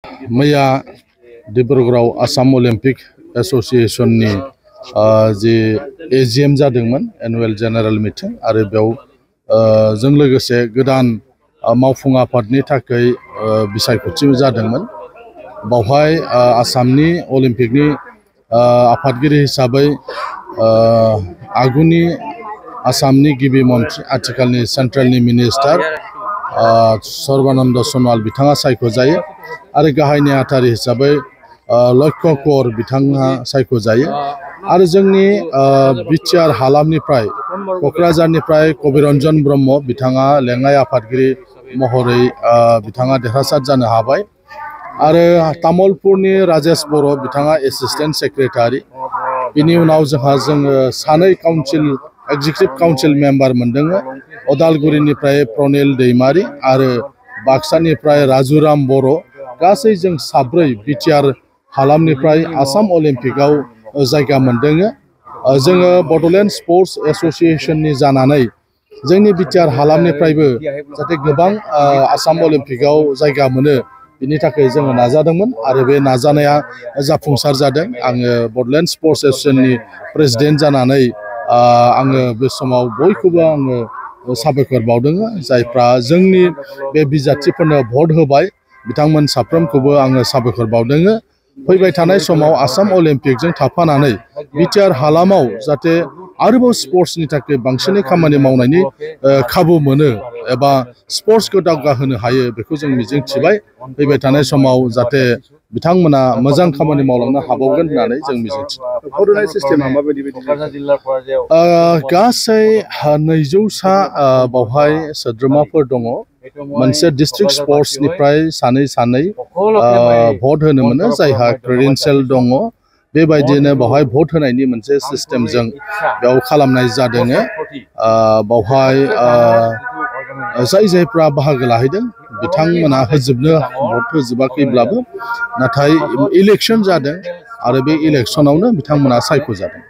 मैया डिब्रुगढ़आव आसाम अलिम्पिक एसोसिएशननि जे एजिएम जादोंमोन एनुवेल जेनेरेल मिटिं आरो बेयाव जों लोगोसे गोदान मावफुं आफादनि थाखाय बिसायख'थि जादोंमोन। बावहाय आसामनि अलिम्पिकनि आफादगिरि हिसाबै आगुनि आसामनि गिबि मन्थ्रि आथिखालनि सेन्ट्रेलनि मिनिस्टार सर्बानन्द सन'वाल बिथाङा सायख'जायो आरो गाहाय नेहाथारि हिसाबै लक्ष्य कौर बिथाङा सायख'जायो आरो जोंनि बिटिआर हालामनिफ्राय क'क्राझारनिफ्राय कबिरन्जन ब्रह्म बिथाङा लेङाइ आफादगिरि महरै बिथाङा देरहासार जानो हाबाय आरो तामुलपुरनि राजेश बर' बिथाङा एसिस्टेन्ट सेक्रेटारि। बिनि उनाव जोङो सानै काउन्सिल एक्जिकिउटिभ काउन्सिल मेम्बार मोनदों। उदालगुरिनिफ्राय प्रनिल दैमारि आरो बाक्सानिफ्राय राजुराम बर'। गासै जों साब्रै बिटिआर हालामनिफ्राय आसाम अलिम्पिकआव जायगा मोनदों। जोङो बड'लेण्ड स्पर्ट्स एसोसिएशननि जानानै जोंनि बिटिआर हालामनिफ्रायबो जाहाथे गोबां आसाम अलिम्पिकआव जायगा मोनो बिनि थाखाय जोङो नाजादोंमोन आरो बे नाजानाया जाफुंसार जादों। आङो बड'लेण्ड स्पर्ट्स एसोसिएशननि प्रेसिडेन्ट जानानै आङो बे समाव बयखौबो आङो साबायखर बावदों जायफ्रा जोंनि बे बिजाथिफोरनो भट होबाय बिथांमोन साफ्रोमखौबो आङो साबायखर बावदों। फैबाय थानाय समाव आसाम अलिम्पिकजों थाफानानै बिटिआर हालामाव जाहाथे आरोबाव स्पर्ट्सनि थाखाय बांसिनै खामानि मावनायनि खाबु मोनो एबा स्पर्ट्सखौ दावगाहोनो हायो बेखौ जों मिजिंथिबाय। फैबाय थानाय समाव जाहाथे बिथांमोना मोजां खामानि मावलांनो हाबावगोन होननानै जों मिजिंथियो। गासै 200सा बावहाय सोद्रोमाफोर दङ। मोनसे डिस्ट्रिक्ट स्पर्ट्सनिफ्राय सानै भट होनो मोनो जायहा क्रेडेन्सियेल दङ। बेबायदिनो बावहाय भट होनायनि मोनसे सिस्टेमजों बेयाव खालामनाय जादों। बावहाय जायफ्रा बाहागो लाहैदों बिथांमोना भट होजोबाखैब्लाबो नाथाय इलेक्सन जादों आरो बे इलेक्सनावनो बिथांमोना सायख'जादों।